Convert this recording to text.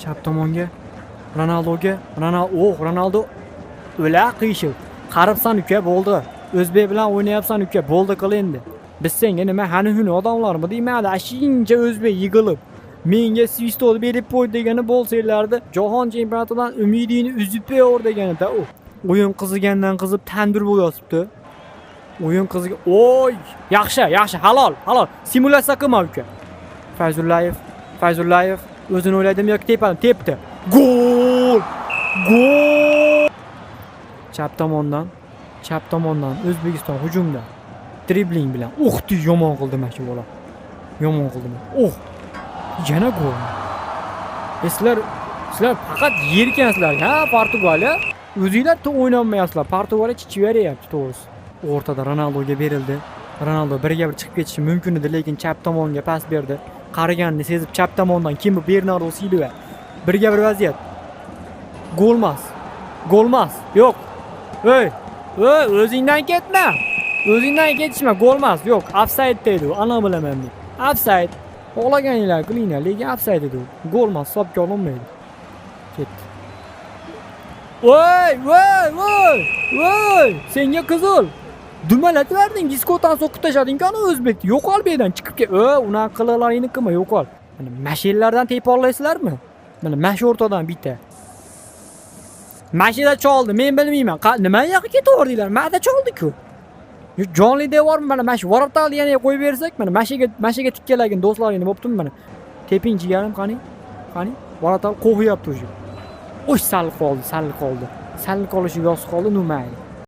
Chap tomonga. Ronaldoga. Ronaldo, oh, Ronaldo. O'la qiyshiq. Qaribsan, uka, bo'ldi. O'zbek bilan o'ynayapsan, uka, bo'ldi, qil endi. Biz senga nima, hani huni odamlarmi deyman, shuncha o'zbek yig'ilib. Menga свисток berib qo'y degani bo'lsanglardi, jahon chempionatidan umidingni uzib ber deganida u. O'yin qizigandan qizib tandir bo'lyotibdi. O'yin qiziga, oy, yaxshi, yaxshi, halol, halol. Simulyatsiya qilma, uka. Fayzullayev, Fayzullayev o'zini o'ylaydimi yoki tepadi? Tepdi. Gol! Gol! Chap tomondan, chap tomondan O'zbekiston hujumda. Dribling bilan. Ух ты, yomon qildi mana shu bola. Yomon qildi. Oh! Yana gol. E sizlar faqat yerkansizlar, ha, Portugaliya? O'zinglar o'ynolmayapsizlar. Portugaliya chichib beryapti, to'g'risi. O'rtada Ronaldoga berildi. Ronaldo birga bir chiqib ketishi mumkin edi, lekin chap tomonga pas berdi. Qariganini sezib chap tomondan kim bu? Bernardo Silva. Birga bir vaziyat. Golmas. Golmas. Yo'q. Ey, ey, o'zingdan ketma. O'zingdan ketishma, golmas. Yo'q, ofsayd deydi u. Ana bilaman men. Ofsayd. Xohlaganinglar qilinglar, lekin ofsayd edi u. Golmas, hisobga olinmaydi. Ketdi. Voy, voy, voy! Voy! Senga qizil. Dumalatib yubording, diskotan so'qib tashlading-ku ana o'zbekni. Yo'qol bu yerdan, chiqib kel. O, unaqa qiliqlaringni qilma, yo'qol. Mana mashinlardan tepa olasizlarmi? Mana mash o'rtadan bitta. Mashina choldi, men bilmayman. Nima yoqqa ketaverdinglar? Mada choldi-ku. Jonli devormi mana mana shu ворота ni yana qo'yib bersak, mana mashiga tikkalagin do'stlaringni bo'ptimi mana. Teping, jigarim, qani? Qani? Ворота qo'yapti уже. Oy, sal qoldi, sal qoldi. Sal qolishi yoz qoldi, ну mayli.